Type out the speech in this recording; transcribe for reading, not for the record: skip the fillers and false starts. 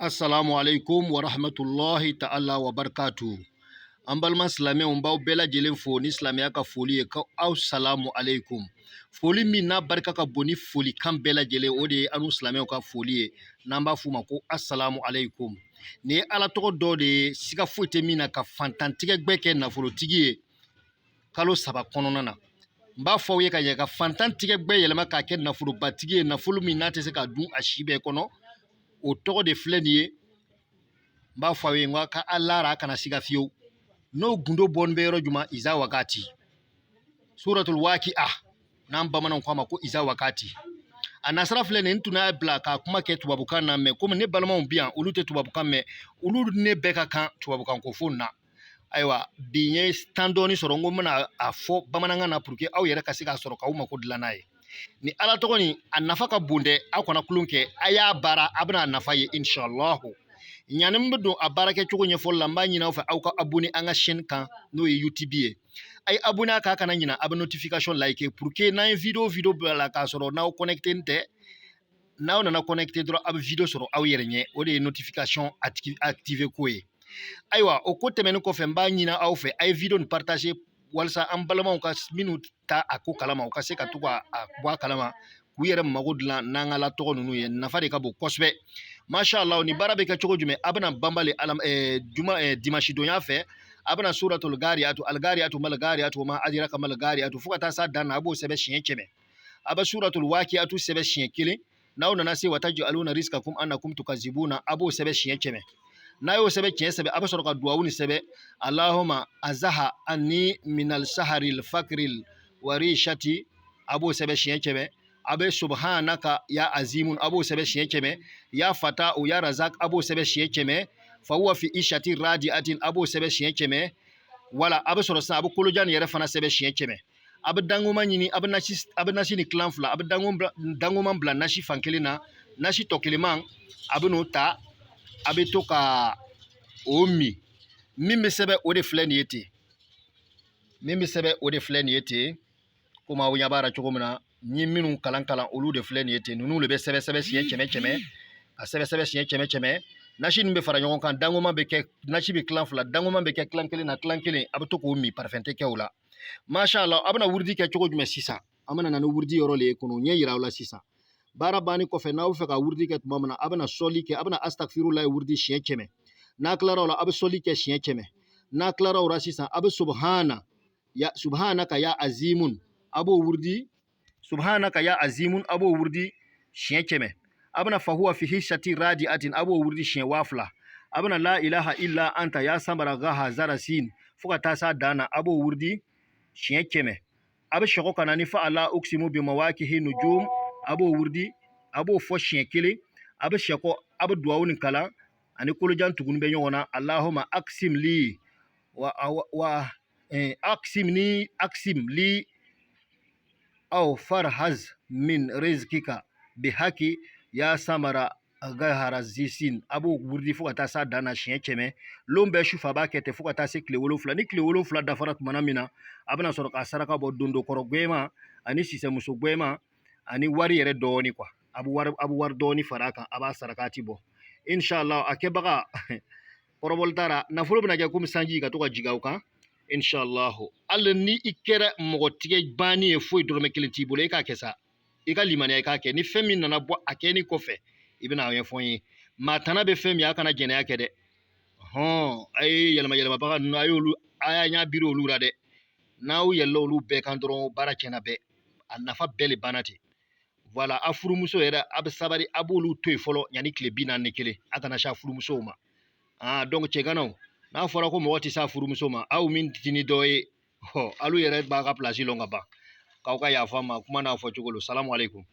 Assalamu alaikum wa rahmatullahi ta'ala wa barakatu. An balima silamɛw, n b'aw bɛɛ lajɛlen fo ni silamɛya ka foli ye, ko aw salamu alaikum. Foli min n'a barika ka bon ni folikan bɛɛ lajɛlen, o de ye anw silamɛw ka foli ye, n'an b'a f'u ma ko assalamu alaikum. Nin ye Ala tɔgɔ dɔ de ye, siga foyi tɛ min na, ka fantantigɛ gbɛ kɛ nafolotigi ye kalo 3 kɔnɔna na. N b'a fɔ aw ye ka ɲɛ, ka fantan tigɛ gbɛ yɛlɛma k'a kɛ nafolobatigi ye, nafolo min n'a tɛ se ka dun a si bɛɛ kɔnɔ, o tɔgɔ de filɛ nin ye. N b'a fɔ aw ye, n ko ka ala ra a kana siga fiyewu. N'o gundo bɔnin bɛ yɔrɔ jumɛn? Iza wakati, suratul waqi'a, n'an bamananw k'a ma ko iza wakati. A nasara filɛ nin ye. N tun y'a bila ka kuma kɛ tubabukan na, mɛ komi ne balimaw bi yan, olu tɛ tubabukan mɛn, olu ne bɛɛ ka kan tubabukan ko fo na. Ayiwa, bi n ye tan dɔɔni sɔrɔ, n ko n bɛna a fɔ bamanankan na pour que aw yɛrɛ ka se k'a sɔrɔ k'aw mako dilan n'a ye. Ni ala tɔgɔ nin, a nafa ka bon dɛ. Aw kana tulon kɛ, a y'a baara, a bɛna a nafa ye inshallahu. Ɲani n bɛ don a baarakɛcogo ɲɛfɔli la, n b'a ɲini aw fɛ, aw ka abonné an ka chaîne kan, n'o ye YouTube ye. A ye abonné a kan, a kana ɲina, a bɛ notification like pour que n'an ye vidéo bila la k'a sɔrɔ n'aw connecté tɛ, n'aw nana connecté dɔrɔn, a bɛ vidéo sɔrɔ aw yɛrɛ ɲɛ. O de ye notification activé ko ye. Ayiwa, o ko tɛmɛnen kɔfɛ, n b'a ɲini aw fɛ, a ye vidéo nin partager walasa an balimaw ka minnu ta a ko kalama, u ka se ka to ka a bɔ a kalama k'u yɛrɛ mago dilan n'an ka ala tɔgɔ ninnu ye. Nafa de ka bon kosɛbɛ, masha Allah. Ni baara bɛ kɛ cogo jumɛn? A bɛna banbali ala juma dimanche donya fɛ, a bɛna suratul gariyatu, al gariyatu mal gariyatu ma adraka mal gariyatu, fo ka taa s'a dan na, a b'o sɛbɛn siɲɛ 100. A bɛ suratul waqi'atu sɛbɛn siɲɛ 1. N'aw nana se wataj'aluna rizqakum annakum tukazibuna, a b'o sɛbɛn siɲɛ 100. N'a y'o sɛbɛn tiɲɛ sɛbɛn, a bɛ sɔrɔ ka duwawu nin sɛbɛn: Allahumma azaha anni minal saharil fakril warishati, a b'o sɛbɛn siɲɛ 100. A bɛ subhanaka ya azimun, a b'o sɛbɛn siɲɛ 100. Ya fata o ya razak, a b'o sɛbɛn siɲɛ 100. Fa huwa fi ishati radiatin, a b'o sɛbɛn siɲɛ 100. Wala a bɛ sɔrɔ sisan, a bɛ kolojan nin yɛrɛ fana sɛbɛn siɲɛ 100. A bɛ dangoma ɲini, a bɛ nasi ni kilan fila, a bɛ dangoman bila nasi fan kelen na, nasi tɔ kelenman a bɛ n'o ta, a bɛ to ka o min. Min bɛ sɛbɛn, o de filɛ nin ye ten. Min bɛ sɛbɛn, o de filɛ nin ye ten. Komi aw ɲɛ b'a la cogo min na, n ye minnu kalan kalan, olu de filɛ nin ye ten. Ninnu de bɛ sɛbɛn sɛbɛn siɲɛ 100 100, ka sɛbɛn sɛbɛn siɲɛ 100 100. Nasi nin bɛ fara ɲɔgɔn kan, dangoman bɛ kɛ, nasi bɛ kilan fila, dangoman bɛ kɛ kilan kelen na, kilan kelen a bɛ to k'o min, parfum tɛ kɛ o la, masha Allah. A bɛna wurudi kɛ cogo jumɛn sisan? An bɛna na ni wurudi yɔrɔ le ye kɔnɔ ɲɛ yira aw la sisan. Baara banni kɔfɛ, n'aw bɛ fɛ ka wurudi kɛ tuma min na, a bɛna sɔli kɛ, a bɛna astagfirulahi wurudi siɲɛ 100. N'a tilara o la, a bɛ sɔli kɛ siɲɛ 100. N'a tilara o la sisan, a bɛ subhana ya subhanaka ya azimun, a b'o wurudi, subhanaka ya azimun, a b'o wurudi siɲɛ 100. A bɛna fahuwa fi hishati radiatin, a b'o wurudi siɲɛ 2000. A bɛna la ilaha illa anta ya samara gaha zarasin, fo ka taa s'a dan na, a b'o wurudi siɲɛ 100. A bɛ sɔgɔ ka na ni fa ala uksimu bi mawakihi nujum, a b'o wurudi, a b'o fɔ siɲɛ 1. A bɛ sɛkɔ, a bɛ duwawu nin kalan ani kolojan tuguni bɛ ɲɔgɔn na: Allahumma aksim li wa wa aksim ni aksim li aw farhaz min rizkika bihaki ya samara gahara zisin. A b'o wurudi fo ka taa s'a dan na siɲɛ 100. Lon bɛɛ sufɛ a b'a kɛ ten fo ka taa se tile 7. Ni tile 7 dafara tumana min na, a bɛna sɔrɔ ka saraka bɔ dondokɔrɔ gwɛman ani sisɛmuso gwɛman ani wari yɛrɛ dɔɔni quoi. A bɛ wari dɔɔni fara a kan, a b'a sarakati bɔ inshallah. A kɛbaga kɔrɔbɔli taara, nafolo bɛna kɛ komi sanji ka to ka jigin aw kan inshallah. Hali ni i kɛra mɔgɔ tigɛ banni ye, foyi dɔrɔmɛ kelen t'i bolo, i k'a kɛ sa, i ka limaniya, i k'a kɛ. Ni fɛn min nana bɔ a kɛni kɔfɛ, i bɛna a ɲɛfɔ n ye. Maa tana bɛ fɛn min, a kana jɛnɛya kɛ dɛ. Hɔn, a ye yɛlɛma yɛlɛmabaga ninnu, a y'olu, a y'a ɲɛ biri olu la dɛ. N'aw yɛlɛla olu bɛɛ kan dɔrɔn, baara tiɲɛna bɛɛ, a nafa bɛɛ le banna ten. Voilà, a furumuso yɛrɛ, a bɛ sabali, a b'olu to yen fɔlɔ yanni tile 41, a kana se a furumusow ma. Ah, donc cɛganaw, n'a fɔra ko mɔgɔ tɛ se a furumuso ma, aw min tɛ ni dɔ ye, hɔ, alu yɛrɛ b'a ka place lɔn ka ban. K'aw ka yafa ma, kuma n'a fɔ cogo lo. Salamu aleykum.